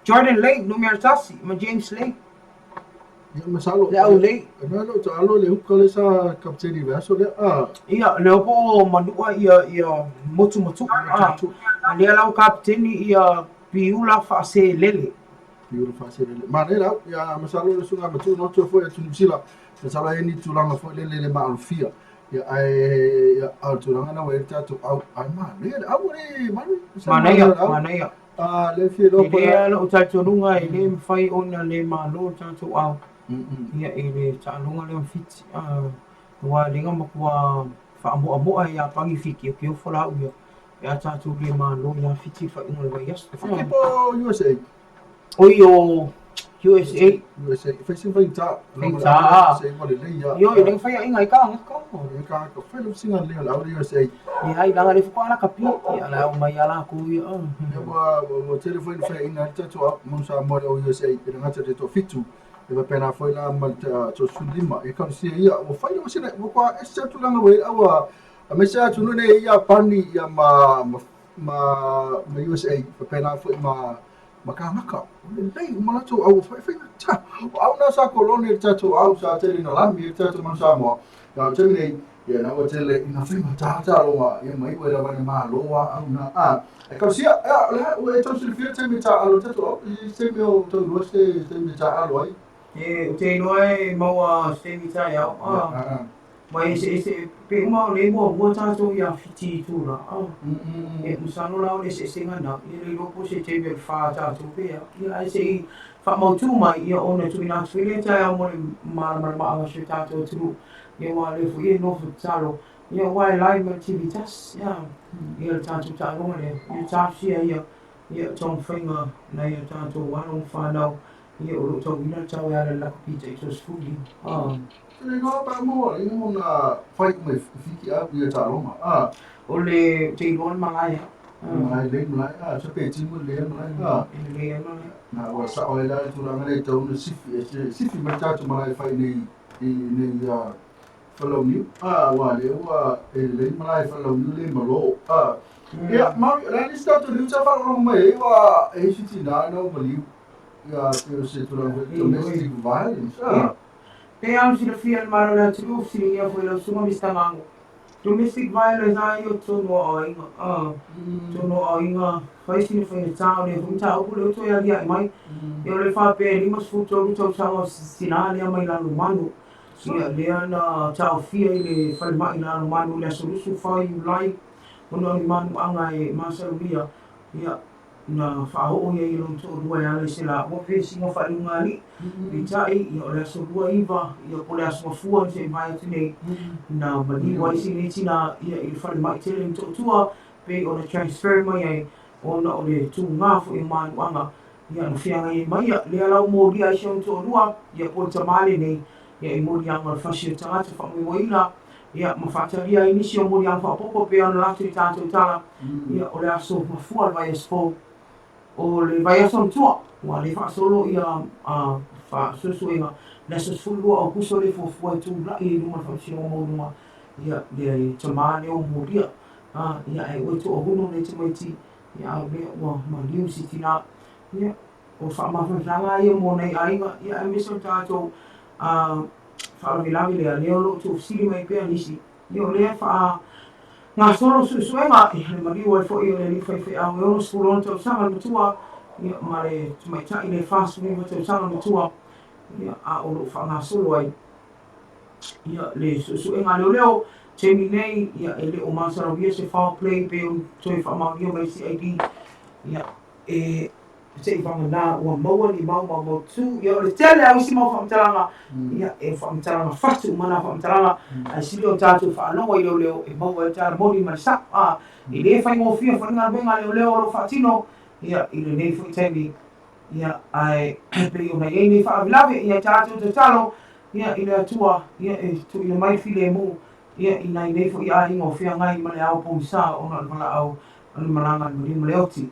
Jordan Lake numera 1 ma James Lake. Ia masalo. Le au lei. Na lo ta alo le huka le sa kapteni le aso le a. Ia le po o manua ia ia motu motu. Ah. Lea lau kapteni ia Piula Faaselele. Piula Faaselele. Ma le lau ia masalo le suga matu no tu foi atu New Zealand. Masalo e ni tulaga foi le le maalofia. Ia ae ia au tulaga na wa e tatou au ai ma le au le manu. Manaia, manaia. A le fia iloa E le a lou talitonuga e le mafai ona le malo le tatou ao ia i le taaloga lea ma Fiti aua o lea na matua faamoamoa e Iapani i Fiti e kiofo la au ia pe a tatou le malo ia Fiti i le faaiuga o le vaiaso. Fiti po o USA? Oi o USA. USA. Fai sina faigata. Faigata a. USA ua lelei a. Ioe, lea na faiaina ai kānaka. Lea kānaka. Fai lau sina lea o le au le USA. Leai, leaga lea faatoa lakapi. Ia la e omai a lakou ia. Ia ua tele foi na faiaina ai le tatou au Manu Samoa le au USA i le gata i le toafitu. E faapena foi la ma le toasefululima. E kausia ia ua fai lau sina ua kwa ese atu tulaga ua i ai le au a aemaise atunuu nei i Iapani ia ma ma ma USA faapena foi ma ma kānaka. O lelei uma latou au fai fai ta. O au na sa kolone i le tatou au sa tele ina lami i le tatou Manu Samoa. Ia o le taimi nei, ia na ua tele ina fai ma tātāloga ia mai ua lava na malo a au na a. E kausia, ia o le a ua e tau silafia le taimi e tāalo le tatou au i se taimi o tau lua se taimi e tāalo ai. E, ou te iloa e maua se taimi taeao. Ah. Ma eseese pe uma o lea e muamua tatou ia Fiti i tula Ia masalo la o le eseesega na ia le iloa po o se taimi o le fa tatou pe a ia ae se i faamautu mai ia ona tuuina atu foi lea taeao mo le malamalamaaga o si o tatou atunuu ia aua o lea foi e nofo tatalo ia aua e live mai le TV tasi ia ia le tatou taaloga lea ia talosia ia ia taumafaiga nai o tatou alo ma fanau ia o lo o tauina le tau e ala i le lakapi taitoasefulu. Te iloa pa mo i mo na fai mai fiki a ia taaloga. A. O le te iloa le malae a. Malae lei malae a sa pe timu le malae a. E lelei ai malae. Na ua sao ai la le tulaga lea e tau na sifi e se sifi mai tatou malae fai nei i nei a Falauniu a ua lea ua e lelei malae Falauniu le malo a. Ia ma la ni sa tatou liu sa faalogologo mai ai ua e isi tina na ua maliu ia pe o se tulaga foi domestic violence a. Pei lava ona silafia e le Malo o le atunuu, fesiligia foi lau susuga Mister Mago. Domestic violence lava ia o totonu o aiga, totonu o aiga, fai sina faigata o lea foi mataupu lea ua toe aliae mai. Ia o le faapea e 53 tausaga o tina lea mai Lalomanu, ia lea na taofia i le falemai i Lalomanu i le aso 24 Iulai ona o ni manuaga e masalomia, ia na faaoo ia i lona toalua e ala i se laua vesiga faaliugaalii. Peitai, ia o le aso 29, ia po o le aso Gafua na se i mavae atu nei, na maliu ai si nei tinā ia i le falemai tele i Motootua, pei ona transfer mai ai ona o le tugā foi o manuaga ia na feagai ai ma ia. Lea la ua molia ai si ona toalua, ia po o le tamā lenei, ia i moliaga o le fasi o tagata faamoemoeina, ia ma faatalia ai nisi o moliaga faaopoopo pei ona latou i tatou tala, ia o le aso mafua le vaiaso fou, o le vaiaso na tua, ua le faasolo ia suesuega le aso 12 o Aokuso lea e fuafua e tulai ai i luma o le Faamasinoga Maualuga, ia le tamā lea ua molia, ia ae ua toahono nei tamaiti, ia a o lea ua maliu si tinā, ia O faamafanafanaga ia mo nai aiga, ia aemaise o tatou faalavelave lea, lea o lo o tuufesili mai pea nisi, ia o lea e faagasolo suesuega, ia le maliu ai foi o le alii faifeau e 66 tausaga le matua, ia ma le tamaitai le 49 tausaga le matua, ia a o lo o faagasolo ai ia le suesuega a leoleo. Taimi nei, ia, e le o masalauia se foul play pei ona toe faamaonia mai e CID, ia, e se i vagana ua maua ni mau maumautu. Ia, o le tele lava o isi mau faamatalaga, ia, e faamatalaga fatu uma na faamatalaga, ae sili ona tatou faalogo i leoleo e maua ai le tala moni ma le sao. A, e le faigofie foi le galuega a leoleo o lo o faatino, ia, i lenei foi taimi, ia, ae pei ona i ai nei faalavelave, ia, tatou tatalo, ia, i le Atua, ia, e tuuina mai le filemu, ia, i nai nei foi aiga o feagai ma le ao pogisa ona o le valaau o le malaga a le maliu ma le oti.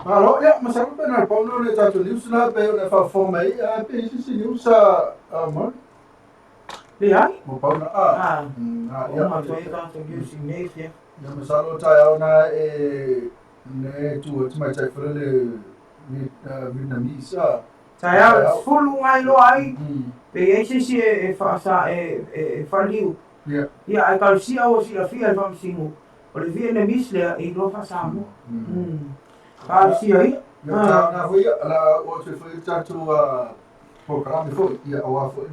Malo, ia, masalo pe na o le pau lena o le tatou news lena pei ona e faafofoga mai ai, ae pe i ai se isi news a Murray? Leai. Mo pau lena, a. A. A, ia. Uma atu ai tatou news i lenei afiafi. Ia, masalo o taeao na e, ne tu ai tamaitai foi lele Vietnamese, a. Taeao e 10 ngai loa ai, pe i ai se isi e faasa, e faaliu. Ia. Ia, ae talosia ua silafia e le Faamasino, o le Vietnamese lea e iloa faa-Samoa. Talosia ia. Ia, taeao na foi, ia, la oo atu ai foi le tatou polokalame foi, ia, aua foi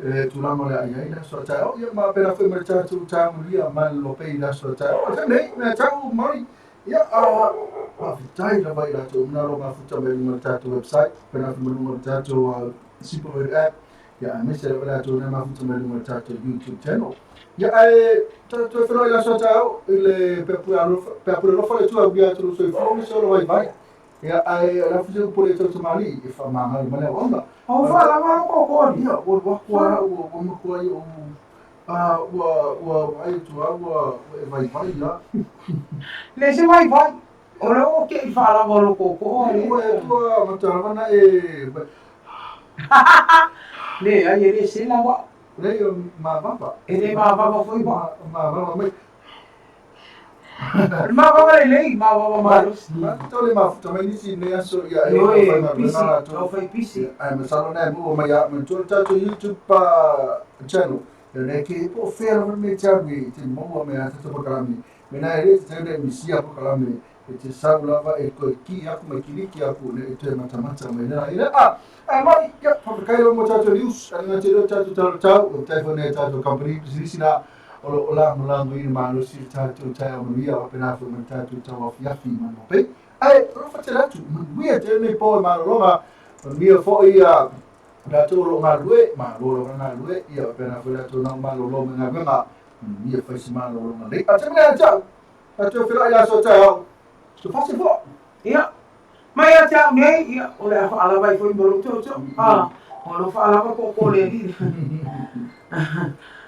le tulaga o le a i ai le aso a taeao, ia, ma pēlā foi ma le tatou tagulia ma le lopei i le aso a taeao. O le taimi nei, mea tau, Murray, Ia, faafetai lava i latou uma na o lo o mafuta mai luga o le tatou website, pēlā foi ma luga o le tatou Superload app, ia aemaise lava i latou na mafuta mai luga o le tatou YouTube channel. Ia, ae tatou toe feiloai i le aso a taeao i le pe a pule alofa le Atua aulia atu lou soifua ma se ola vaivai. Ia, ae o le a foi se upu a le tautamalii e faamagalo mai le auauna. Ua faalava lou koko Ia, ua alu aku lava ua matuai ou A ua, ua vaai atu lava ua, ua e vaivai lava. Leai se vaivai. O lea ua kei faalava o lou koko. Ua e ua matua lava na e. Leai, e le sela ua. Leai, o mavava. E le mavava foi ua. Mavava mai. O le mavava lelei, mavava malosi. Matou le mafuta mai nisi i lenei aso, ia e Ioe, ono fai pisi, galuega latou. tau fai pisi. Ae masalo na e maua mai a manatua le tatou YouTube channel. Ia nei ke po o fea lava le mea e te alu e te maua mai a tatou pakalame. Mena e le tatau ona e misia pakalame e te sau lava e toe ki aku mai kiliki aku ne e toe matamata mai nā ina a ae mai ia faafetai lava mo tatou news a ngā te reo tatou talatau o tai whanea tatou company pisinisi nā o lo o lagolagoina malosi le tatou taeao manuia faapena foi ma le tatou tauafiafi manopei ae alofa tele atu manuia tele nei po e malologa manuia foi a latou o lo o galulue malo lava le galulue ia faapena foi latou na o malolo mai galuega manuia fai se malologa lelei a taimi lea tau tatou feiloai i le aso taeao tofasi foi. Ia, mai ia te au nei, ia, o le a faalava ai foi ma lou tootoo. A, o lo faalava koko le alii.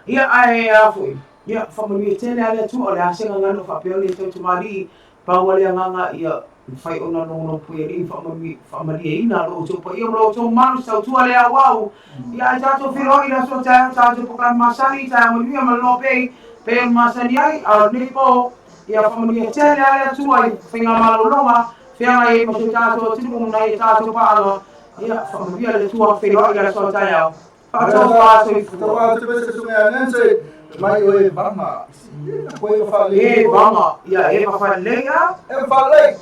Ia, ae a foi, ia, faamanuia tele a le Atua, o le a se gagana o faapea ona ia tautamalii, pau a le agaga, ia, mafai ona nonopu i alii faamalieina lo outou paia ma lo outou malosi tautua le auau. Ia, ae tatou feiloai i le aso taeao, tatou polokalame masani, taeao manuia ma le lopei, pei ona masani ai, a o lenei po, Ia faamanuia tele a le Atua i faigamalologa feagai ai ma si o tatou atunuu ma nai a tatou paaga. Ia faamanuia le Atua feiloai i le aso a taeao. Faataufa soifua. E vaga, ia e faalelei a. E faalelei.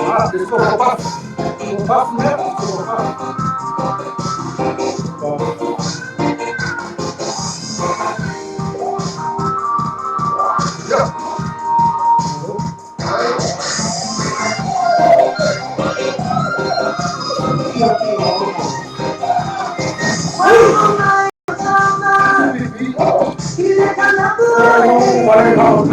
Ah, let's go for puff. Go puff now. Go puff. Puff. Yeah.